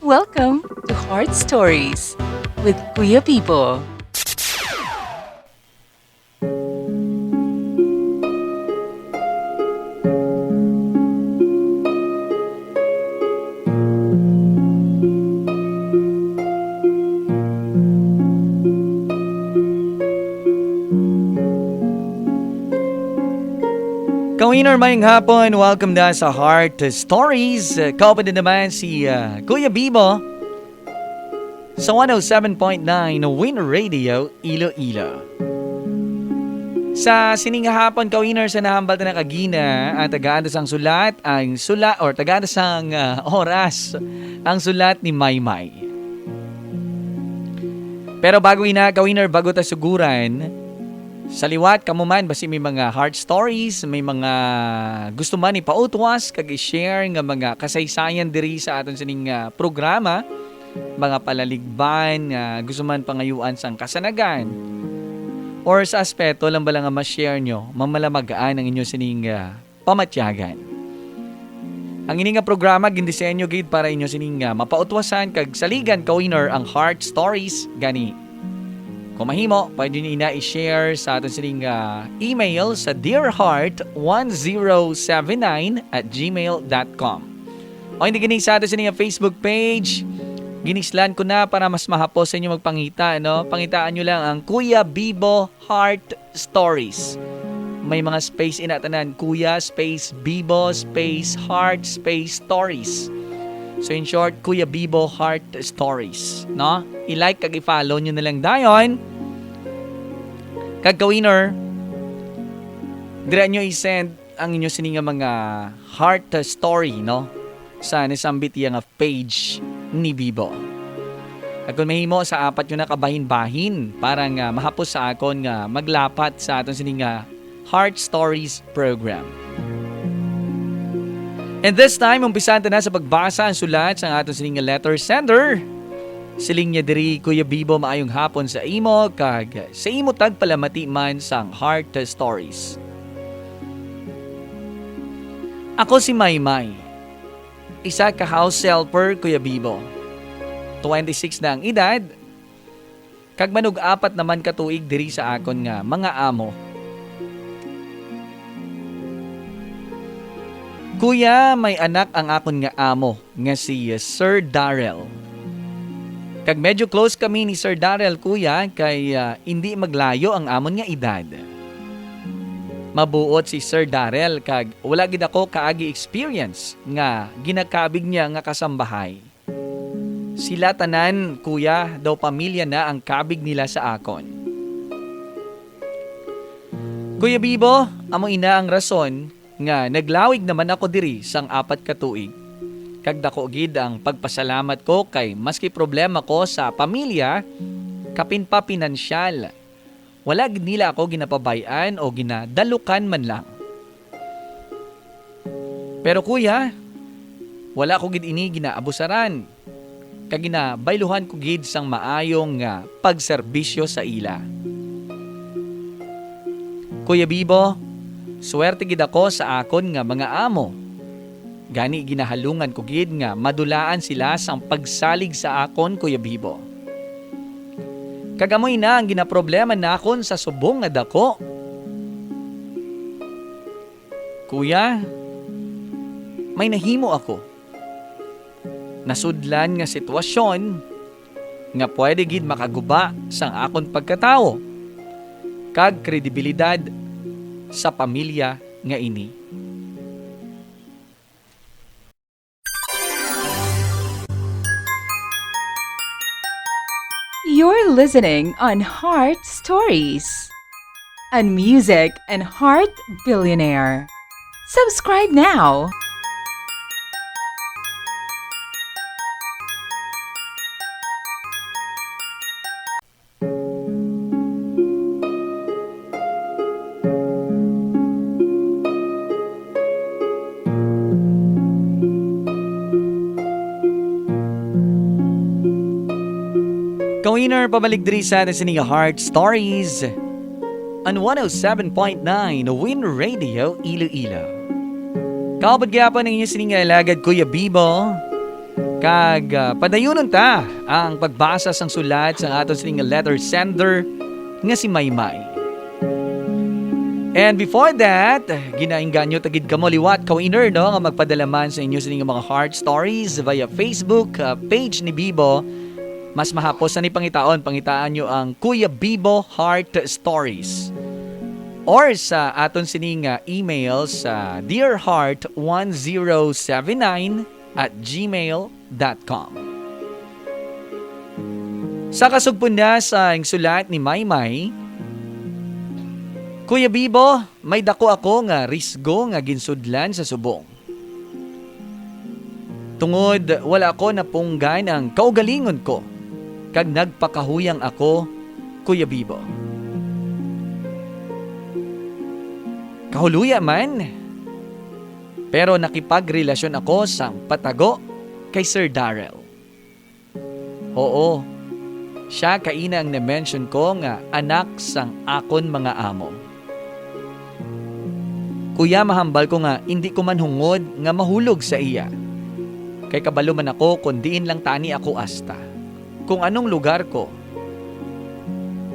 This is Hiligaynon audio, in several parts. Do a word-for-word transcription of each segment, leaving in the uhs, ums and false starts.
Welcome to Heart Stories with Kuya Bibo. Ka-winner, mayong hapon. Welcome na sa Heart Stories. Kauban din naman si, ah, Kuya Bibo sa one oh seven point nine Win Radio Iloilo. Sa sining nga hapon, ka-winner, sa nahambal ta na kagina, ang tagaan ta sang sulat, ang sula-, or tagaan ta sang, ah, oras, ang sulat ni Maymay. Pero bago ina, ka-winner, bago ta suguran, sa liwat, kamo man, basi may mga heart stories, may mga gusto man ipautwas, kag i-share nga mga kasaysayan diri sa aton sining, ah, programa, mga palaligban nga gusto man pangayuan sang kasanagan, or sa aspeto lang bala nga ma-share nyo, mamalamag-an ang inyo sining, ah, pamatyagan. Ang ini nga programa gindisenyo gid para inyo sining, ah, mapautwasan kag saligan ka-winner ang Heart Stories gani. Kung mahimo, pwede niyo ina i-share sa aton sining, ah, email sa dear heart one zero seven nine at gmail dot com. O hindi gani sa aton sining, ah, Facebook page, ginislan ko na para mas mahapos sa inyo magpangita, no? Pangitaan nyo lang ang Kuya Bibo Heart Stories. May mga space ina tanan, Kuya space Bibo space Heart space Stories. So in short, Kuya Bibo Heart Stories, no? I-like kag i-follow nyo na lang dayon. Kag ka-winner, dira nyo i-send ang inyo sini nga mga heart story, no? Sa nasambit iya nga page ni Bibo. Kag kung mahimo, sa apat nyo na kabahin-bahin para nga mahapos sa akon nga maglapat sa aton sini nga Heart Stories program. And this time, umpisahan ta na sa pagbasa ang sulat sang aton sini nga letter sender. Siling niya diri, Kuya Bibo, maayong hapon sa imo kag sa imo tagpalamati man sang Heart Stories. Ako si Maymay, isa ka house helper, Kuya Bibo. Twenty-six na ang edad, kag manug-apat naman ka tuig diri sa akon nga mga amo. Kuya, may anak ang akon nga amo nga si Sir Darrell. Kag medyo close kami ni Sir Darrell, kuya, kay, ah, indi maglayo ang amon nga edad. Mabuot si Sir Darrell kag wala gid ako kaagi experience nga ginakabig niya nga kasambahay. Sila tanan, kuya, daw pamilya na ang kabig nila sa akon. Kuya Bibo, amo ina ang rason nga naglawig naman ako diri sang apat ka tuig. Kag dako gid ang pagpasalamat ko kay maski problema ko sa pamilya, kapin pa pinansyal, wala gid nila ako ginapabay-an o ginadalukan man lang. Pero kuya, wala ko gid ini ginaabusaran, kag ginabayluhan ko gid sang maayong nga pagserbisyo sa ila. Kuya Bibo, swerte gid ako sa akon nga mga amo. Gani ginahalungan ko gid nga madulaan sila sang pagsalig sa akon, Kuya Bibo. Kag amo ina ang ginaproblema nakon sa subong nga dako. Kuya, may nahimo ako. Nasudlan nga sitwasyon nga pwede gid makaguba sang akon pagkatawo kag kredibilidad sa pamilya nga ini. You're listening on Heart Stories, a music and heart billionaire. Subscribe now. Ka-winner, pabalik diri sa aton sini nga Heart Stories, an one oh seven point nine Win Radio Iloilo. Kaupod gyapon ang inyo sini nga alagad, Kuya Bibo. Kag, ah, padayunon ta ang pagbasa sang sulat sang aton sining letter sender nga si Maymay. And before that, ginainganyo ta gid kamo liwat, ka-winner, no, nga magpadala man sa inyo sining mga heart stories via Facebook, ah, page ni Bibo. Mas mahapos na ni pangitaon, pangitaan nyo ang Kuya Bibo Heart Stories. Or sa aton sining, ah, email sa dear heart one zero seven nine at gmail dot com. Sa kasugpon na sang sulat ni Maymay, Kuya Bibo, may dako ako nga risgo nga ginsudlan sa subong. Tungod wala ako napunggan ang kaugalingon ko, kag nagpakahuyang ako, Kuya Bibo. Kahuloya man, pero nakipagrelasyon ako sang patago kay Sir Darrell. Oo, sia kaina ang na-mention ko nga anak sang akon mga amo. Kuya, mahambal ko nga indi ko man hungod nga mahulog sa iya, kay kabalo man ako kon diin lang tani ako asta, kung anong lugar ko.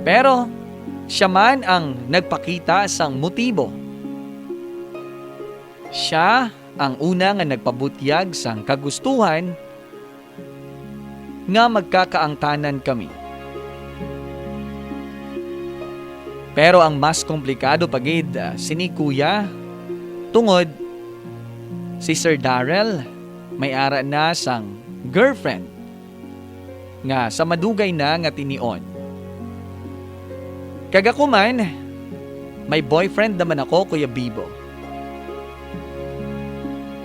Pero sia man ang nagpakita sang motibo. Sia ang una nga nagpabutyag sang kagustuhan nga magkakaangtanan kami. Pero ang mas komplikado pa gid, ah, sini, Kuya, tungod si Sir Darrell may ara na sang girlfriend nga sa madugay na nga tinion. Kag ako man, may boyfriend naman ako, Kuya Bibo.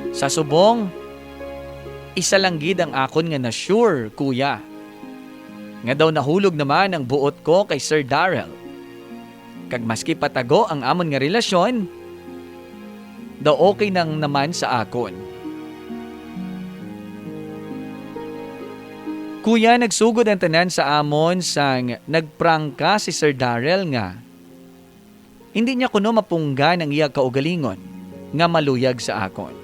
Sa subong, isa lang gid ang akon nga na-sure, Kuya, nga daw nahulog naman ang buot ko kay Sir Darrell. Kag maski patago ang amon nga relasyon, daw okay nang naman sa akon. Kuya, nagsugod ang tanan sa amon sang nagprangka si Sir Darrell nga hindi niya kuno mapunggan ang iya kaugalingon nga maluyag sa akon.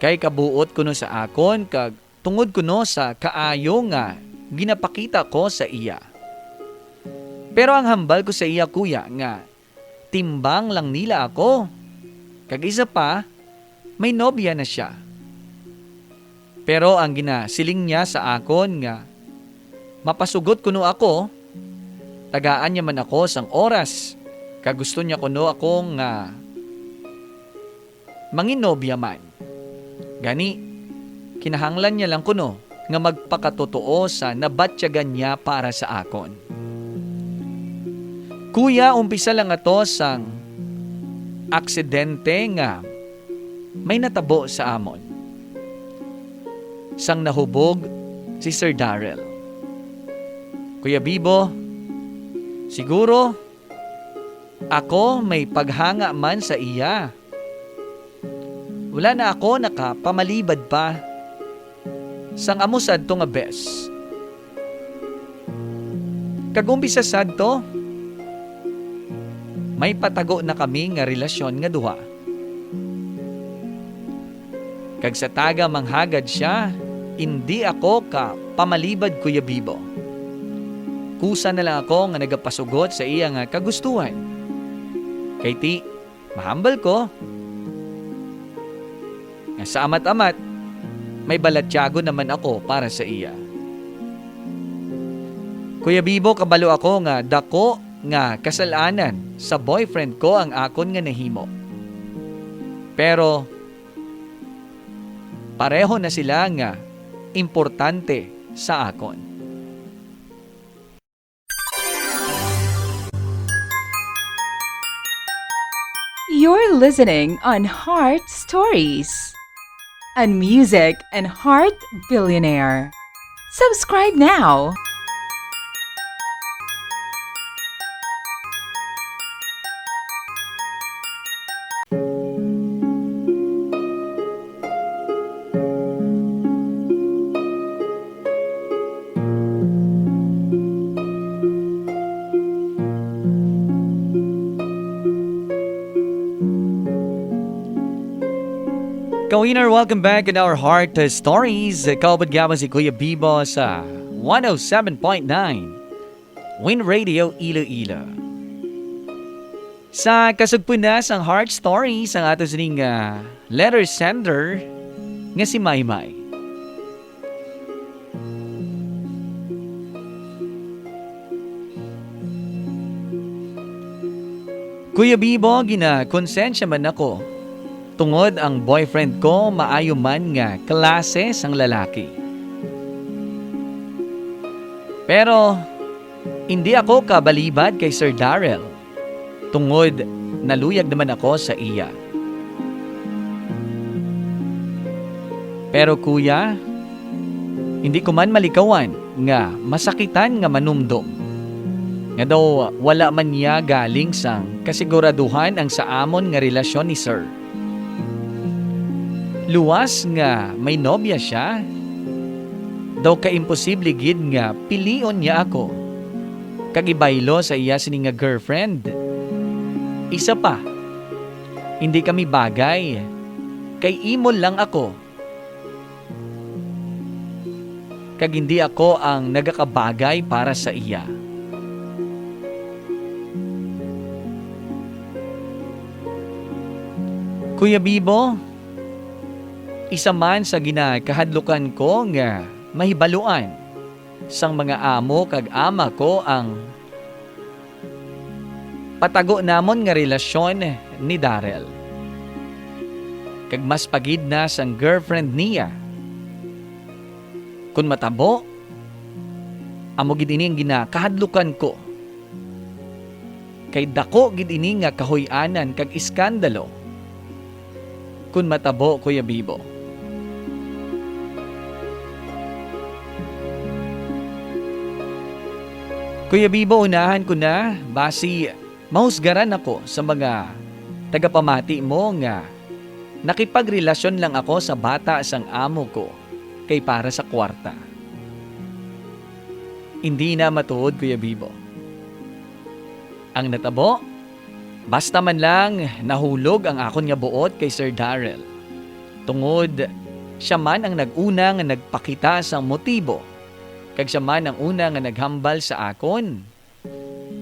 Kay kabuot kuno sa akon kag tungod kuno sa kaayo nga ginapakita ko sa iya. Pero ang hambal ko sa iya, Kuya, nga timbang lang nila ako. Kag isa pa, may nobya na sia. Pero ang ginasiling niya sa akon nga mapasugot kuno ako, tagaan niya man ako sang oras, kag gusto niya kuno ako nga manginobya man. Gani, kinahanglan niya lang kuno nga magpakatotoo sa nabatyagan niya para sa akon. Kuya, umpisa lang ato sang aksidente nga may natabo sa amon. Sang nahubog si Sir Darrell. Kuya Bibo, siguro ako may paghanga man sa iya. Wala na ako nakapamalibad pa sang amo sadto nga bes. Kag umpisa sadto, may patago na kami nga relasyon nga duha. Kag sa taga manghagad sia, indi ako ka pamalibad, Kuya Bibo. Kusa na lang ako nga nagapasugot sa iya nga kagustuhan. Kay ti, mahambal ko nga sa amat-amat, may balatyagon naman ako para sa iya. Kuya Bibo, kabalo ako nga dako nga kasal-anan sa boyfriend ko ang akon nga nahimo. Pero pareho na sila nga importante sa akon. You're listening on Heart Stories, a music and heart billionaire. Subscribe now. Ka-winner, welcome back in our Heart Stories. Kaupod gyapon si Kuya Bibo sa one oh seven point nine Win Radio Iloilo. Sa kasugpon na sang Heart Stories ang ato sining, ah, letter sender nga si Maymay. Kuya Bibo, ginakonsensya man ako, tungod ang boyfriend ko maayo man nga klase sang lalaki. Pero hindi ako kabalibad kay Sir Darrell, tungod naluyag naman ako sa iya. Pero kuya, hindi ko man malikawan nga masakitan nga manumdom nga daw wala man niya galing sang kasiguraduhan ang sa amon nga relasyon ni Sir. Luwas nga may nobya sia, daw kaimposible gid nga pilion niya ako kag ibaylo sa iya sini nga girlfriend. Isa pa, hindi kami bagay, kay imo lang ako. Kag hindi ako ang nagakabagay para sa iya. Kuya Bibo, isa man sa ginakahadlukan ko nga mahibaluan sang mga amo kag ama ko ang patago namon nga relasyon ni Darrell. Kag mas pa gid na sang girlfriend niya. Kun matabo, amo gid ini ang ginakahadlukan ko. Kay dako gid ini nga kahuy-anan kag iskandalo. Kun matabo, Kuya Bibo. Kuya Bibo, unahan ko na, basi mahusgaran ako sa mga tagapamati mo nga nakipagrelasyon lang ako sa bata sang amo ko kay para sa kwarta. Hindi na matuod, Kuya Bibo. Ang natabo, basta man lang nahulog ang akon nga buot kay Sir Darrell, tungod sia man ang nag-una nga nagpakita sang motibo, kag sia man ang una nga naghambal sa akon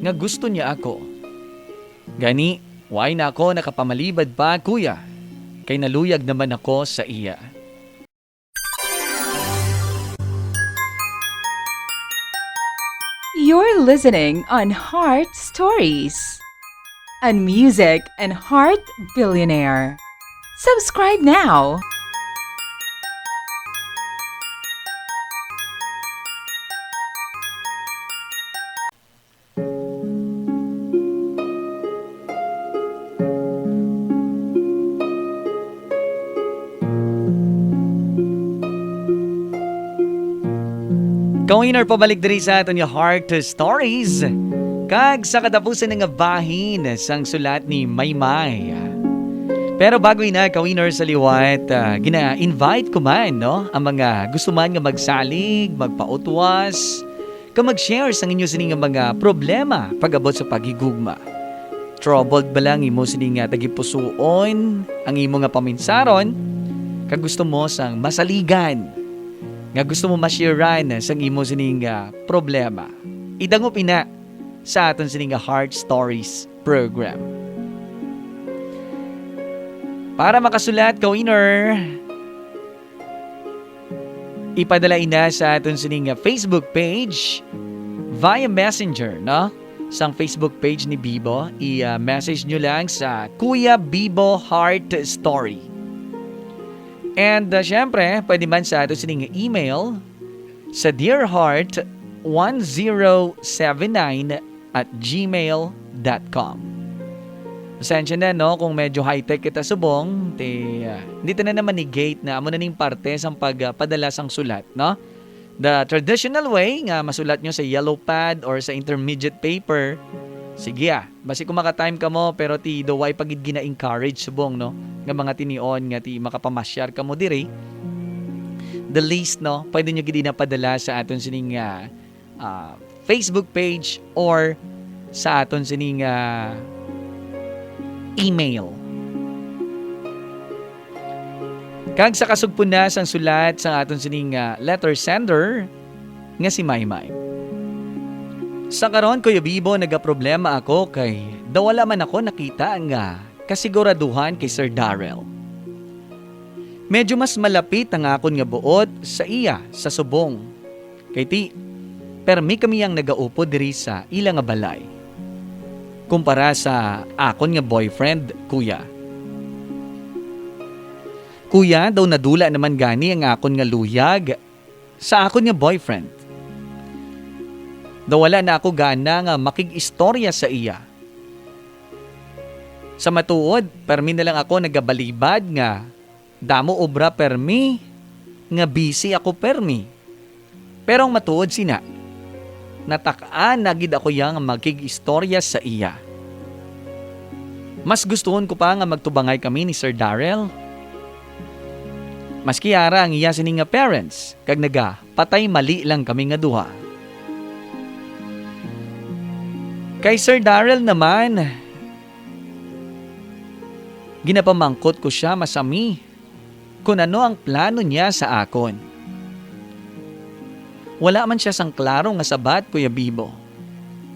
nga gusto niya ako. Gani, wala na ako nakapamalibad pa, kuya, kay naluyag naman ako sa iya. You're listening on Heart Stories, a music and heart billionaire. Subscribe now. Ka-winner, pabalik diri sa aton nga Heart Stories. Kag sa katapusan nga bahin sang sulat ni Maymay. Pero bago ina, ka-winner, sa liwat, ah, gina-invite ko man, no, ang mga gusto man nga magsalig, magpautwas, kag mag-share sang inyo sini nga mga problema pag-abot sa paghigugma. Troubled ba lang imo sini nga tagipusoon ang imo nga paminsaron, kag gusto mo sang masaligan, nga gusto mo ma-sharean sang imo sini nga problema? Idangop ina sa aton sini nga Heart Stories program. Para makasulat, ka-winner, ipadala ina sa aton sini nga Facebook page via Messenger, no? Sang Facebook page ni Bibo, i-message nyo lang sa Kuya Bibo Heart Story. And, uh, syempre, pwede man sa aton sini nga email sa dearheart one zero seven nine at gmail dot com. Pasensya na, no, kung medyo high-tech kita subong, ti, ah, hindi ta na naman negate na amo na ning parte sang pagpadala sang sulat, no? The traditional way nga masulat nyo sa yellow pad or sa intermediate paper, sige, ah, basi kung maka-time kamo, pero ti daw way pa gid gina-encourage subong, no, nga mga tinion nga ti makapamasyar kamo diri. The least, no, pwede nyo gid ina padala sa aton sining, ah, ah, Facebook page or sa aton sining, ah, email. Kag sa kasugpon na sang sulat sang aton sini nga letter sender nga si Maymay. Sa karon, Kuya Bibo, nagaproblema ako kay daw wala man ako nakita nga kasiguraduhan kay Sir Darrell. Medyo mas malapit ang akon nga buot sa iya sa subong. Kay ti, permi kami ang nagaupod diri sa ila nga balay. Kumpara sa akon nga boyfriend, kuya. Kuya, daw nadula naman gani ang akon nga luyag sa akon nga boyfriend. Daw wala na ako gana nga makig-istorya sa iya. Sa matuod, permi na lang ako nagabalibad nga damo obra permi, nga busy ako permi. Pero ang matuod sina, natak-an na gid ako iya nga makig-istorya sa iya. Mas gustuhon ko pa nga magtubangay kami ni Sir Darrell. Maski ara ang iya sini nga parents, kag nagapatay mali lang kami nga duha. Kay Sir Darrell naman, ginapamangkot ko siya masami kon ano ang plano niya sa akon. Wala man siya sang klaro nga sabat, Kuya Bibo.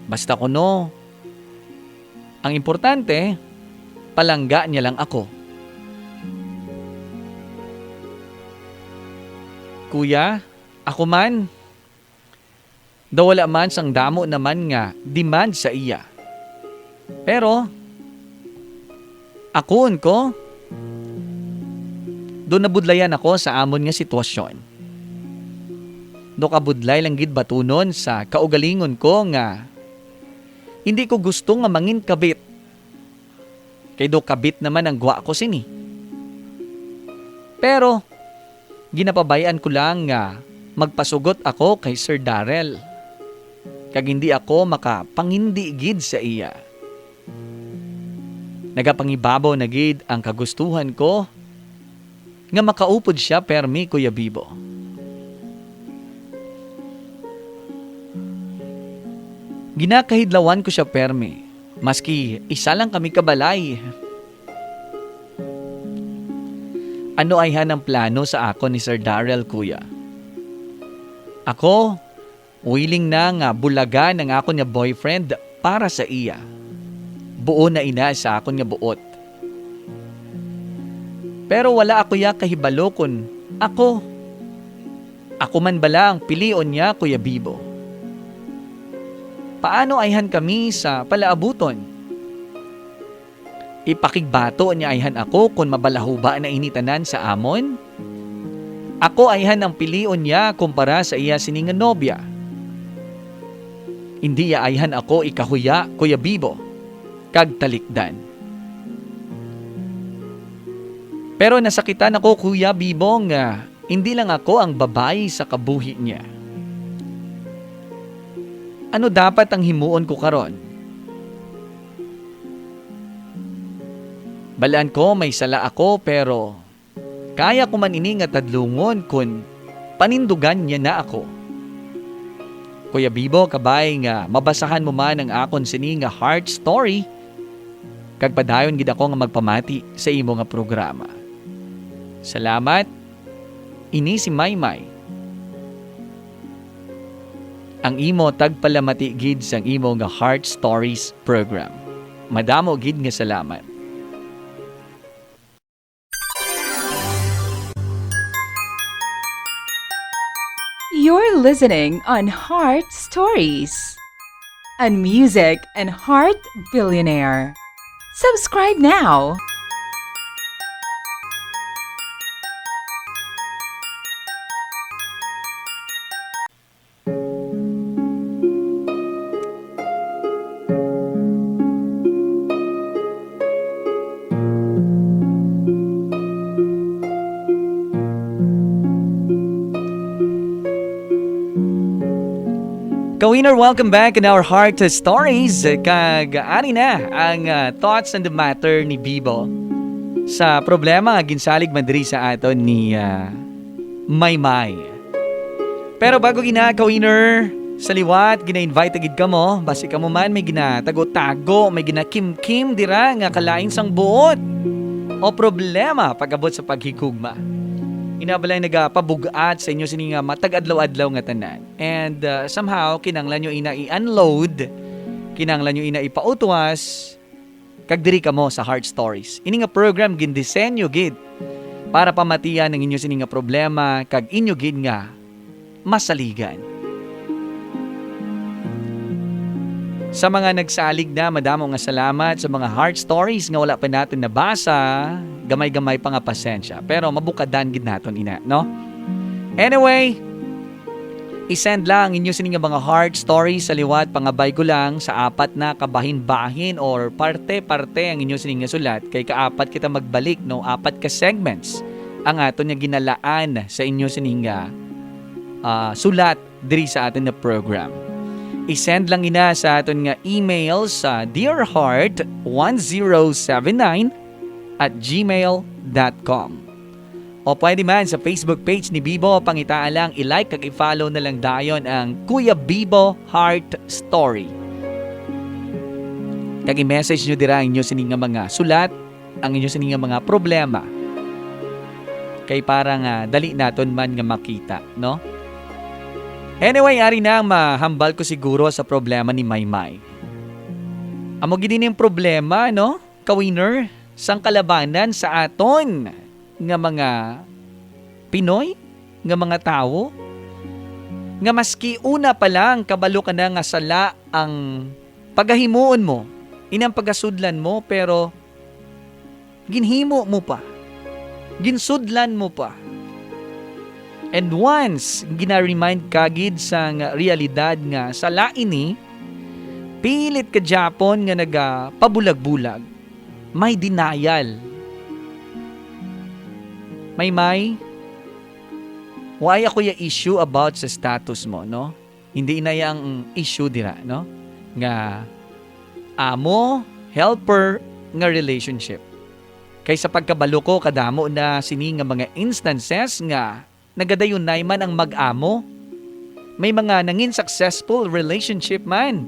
Basta kuno, ang importante, palangga niya lang ako. Kuya, ako man, daw wala man sang damo naman nga demand sa iya. Pero, akuon ko, do nabudlayan ako sa amon nga sitwasyon. Do kabudlay lang gid batunon sa kaugalingon ko nga hindi ko gusto nga mangin kabit. Kay do kabit naman ang gwa ko sini. Pero, ginapabay-an ko lang nga magpasugot ako kay Sir Darrell, kag hindi ako makapangindi gid sa iya. Nagapangibabaw na gid ang kagustuhan ko nga makaupod sia permi, Kuya Bibo. Ginakahidlawan ko sia permi, maski isa lang kami ka balay. Ano ayhan ang plano sa akon ni Sir Darrell, kuya? Ako, willing na nga bulagan ang akon nga boyfriend para sa iya. Buo na ina sa akon nga buot. Pero wala ako ya kahibalo kon ako, ako man bala ang pilion niya, Kuya Bibo. Paano ayhan kami sa palaabuton? Ipakigbato niya ayhan ako kon mabalahuba na ini tanan sa amon? Ako ayhan ang pilion niya kumpara sa iya sini nga nobya. Indi iya ayhan ako ikahuya, Kuya Bibo, kag talikdan. Pero nasakitan ako, Kuya Bibo, nga indi lang ako ang babayi sa kabuhi niya. Ano dapat ang himuon ko karon? Balaan ko may sala ako, pero kaya ko man ini nga tadlungon kon panindugan niya na ako. Kuya Bibo, kabay nga mabasahan mo man ang akon sini nga heart story, kag padayon gid ako nga magpamati sa imo nga programa. Salamat. Ini si Maymay, ang imo tagpalamati gid sang imo nga Heart Stories program. Madamo gid nga salamat. You're listening on Heart Stories, a music and heart billionaire. Subscribe now. Ka-winner, welcome back in our Heart Stories. Kag ari na ang ah, thoughts on the matter ni Bibo sa problema nga ginsalig man diri sa aton ni ah, Maymay. Pero bago gina, ka-winner, sa liwat, gina-invite gid kamo, basi kamo man may ginatago-tago, may ginakimkim dira nga kalain sang buot o problema pag-abot sa paghigugma. Ina balay nagapabug-at sa inyo sini nga matag-adlaw-adlaw nga tanan. And, uh, somehow, kinahanglan nyo ina i-unload, kinahanglan nyo ina ipautwas, kag diri kamo sa Heart Stories. Ini nga program gindisenyo gid para pamatian ang inyo sini nga problema kag inyo gid nga masaligan. Sa mga nagsalig na, madamo nga salamat. Sa mga Heart Stories nga wala pa naton nabasa, gamay-gamay pa nga pasensya. Pero mabukadan gid naton ina, no? Anyway, i-send lang ang inyo sini nga mga Heart Stories sa liwat. Pangabay ko lang, sa apat na kabahin-bahin or parte-parte ang inyo sini nga sulat. Kay kaapat kita magbalik, no? Apat ka segments ang aton nga ginalaan sa inyo sini nga, ah, sulat diri sa aton nga program. I-send lang ina sa aton nga email sa dear heart one zero seven nine at gmail dot com. O pwede man sa Facebook page ni Bibo, pangitaa lang, i-like kag i-follow na lang dayon ang Kuya Bibo Heart Story. Kag i-message nyo dira ang inyo sini nga mga sulat, ang inyo sini nga mga problema. Kay para nga dali naton man nga makita, no? Anyway, ari na ang mahambal ko siguro sa problema ni Maymay. Amo gid ini ang problema, no? Ka-winner, sang kalabanan sa aton nga mga Pinoy, nga mga tawo, nga maski una pa lang kabalo ka na nga sala ang pagahimuon mo, inang pagasudlan mo, pero ginhimo mo pa, ginsudlan mo pa. And once gina-remind ka gid sang realidad nga sala ini, pilit ka gyapon nga nagapabulag-bulag, may denial. Maymay, why ako ya issue about sa status mo, no? Hindi na yang issue dira, no? Nga amo, helper nga relationship. Kay sa pagkabalo ko, kadamo na sini nga mga instances nga nagadayunay man ang mag-amo. May mga nangin successful relationship man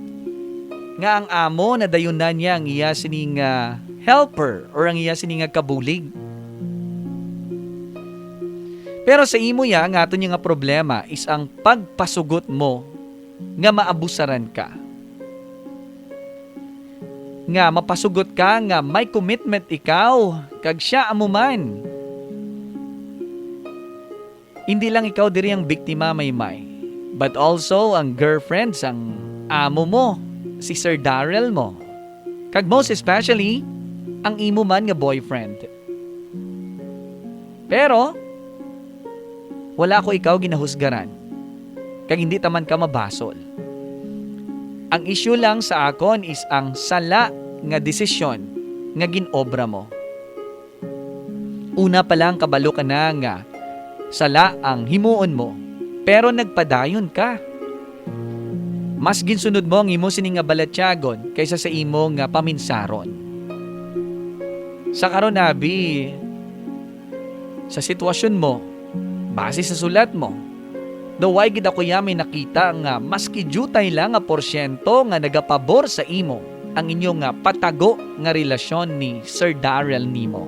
nga ang amo nadayunan niya ang iya sini nga helper or ang iya sini nga kabulig. Pero sa imo ya, ang aton nga problema is ang pagpasugot mo nga maabusaran ka. Nga mapasugot ka nga may commitment ikaw kag siya amo man. Hindi lang ikaw diri ang biktima, Maymay, but also ang girlfriend sang amo mo, si Sir Daryl mo, kag most especially ang imo man nga boyfriend. Pero wala ko ikaw ginahusgaran, kag hindi ta man ka mabasol. Ang issue lang sa akon is ang sala nga desisyon nga gin-obra mo. Una pa lang kabalo ka na nga sala ang himuon mo, pero nagpadayon ka. Mas ginsunod mo ang imo sini nga balatyagon kaysa sa imo nga paminsaron. Sa karon, abi, sa sitwasyon mo, base sa sulat mo, daw way gid ako ya may nakita nga maski diutay lang nga porsyento nga nagapabor sa imo ang inyo nga patago nga relasyon ni Sir Daryl nimo.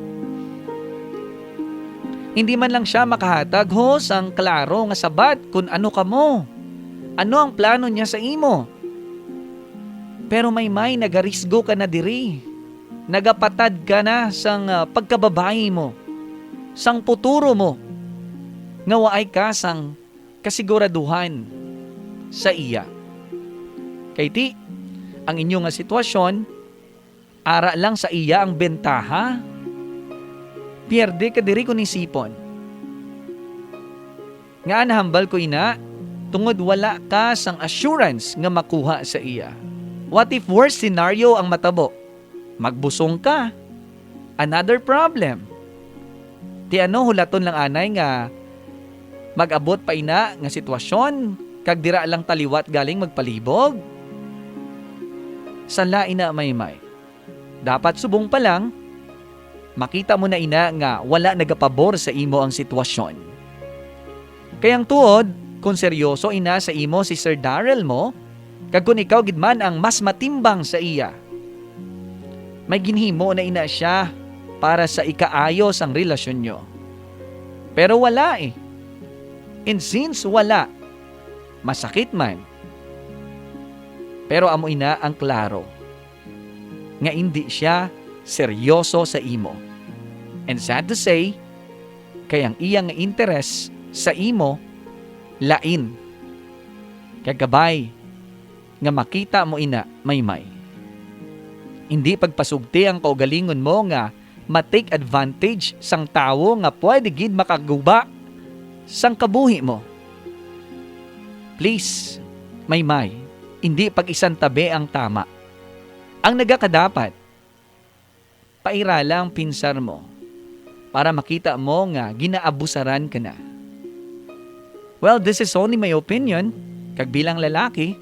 Hindi man lang siya makahatag ho sang klaro nga sabat kun ano kamo. Ano ang plano niya sa imo? Pero Maymay, nagarisgo ka na diri. Nagapatad ka na sang, ah, pagkababayi mo, sang puturo mo, nga waay ka sang kasiguraduhan sa iya. Kay ti, ang inyo nga sitwasyon, ara lang sa iya ang bentaha. Pierde ka diri kon isipon. Nga nahambal ko ina, tungod wala ka sang assurance nga makuha sa iya. What if worst scenario ang matabo? Magbusong ka. Another problem. Ti ano, hulaton lang anay nga mag-abot pa ina nga sitwasyon, kag dira lang ta liwat galing magpalibog? Sala ina, Maymay. Dapat subong pa lang, makita mo na ina nga wala nagapabor sa imo ang sitwasyon. Kay ang tuod, kung seryoso ina sa imo si Sir Daryl mo, kag kung ikaw gid man ang mas matimbang sa iya, may ginhimo na ina siya para sa ikaayo sang relasyon nyo. Pero wala eh. And since wala, masakit man. Pero amo ina ang klaro nga indi siya seryoso sa imo. And sad to say, kay ang iya nga interes sa imo lain. Kag kabay nga makita mo ina, Maymay. Indi pagpasugti ang kaugalingon mo nga ma-take advantage sang tawo nga pwede gid makaguba sang kabuhi mo. Please, Maymay, indi pag-isantabi ang tama. Ang nagakadapat, pairala ang pinsar mo para makita mo nga ginaabusaran ka na. Well, this is only my opinion, kag bilang lalaki,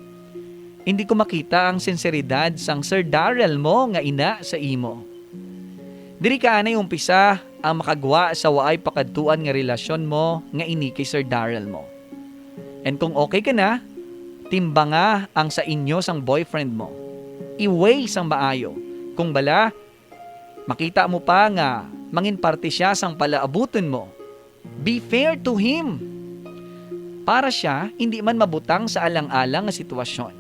hindi ko makita ang sinseridad sang Sir Daryl mo nga ina sa imo. Diri ka anay umpisa ang makagwa sa waay pakadtuan nga relasyon mo nga ini kay Sir Daryl mo. And kung okay ka na, timbanga ang sa inyo sang boyfriend mo. I-weigh sang maayo. Kung bala, makita mo pa nga mangin parte siya sang palaabuton mo. Be fair to him. Para siya, hindi man mabutang sa alang-alang nga sitwasyon.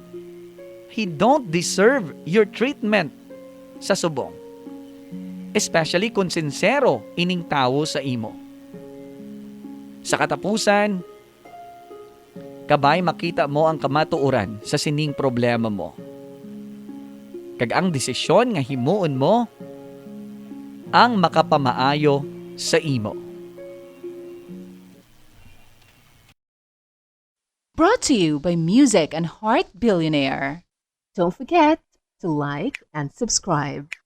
He don't deserve your treatment sa subong. Especially kung sinsero ining tawo sa imo. Sa katapusan, kabay makita mo ang kamatuoran sa sining problema mo. Kag ang desisyon nga himuon mo ang makapamaayo sa imo. Brought to you by Music and Heart Billionaire. Don't forget to like and subscribe.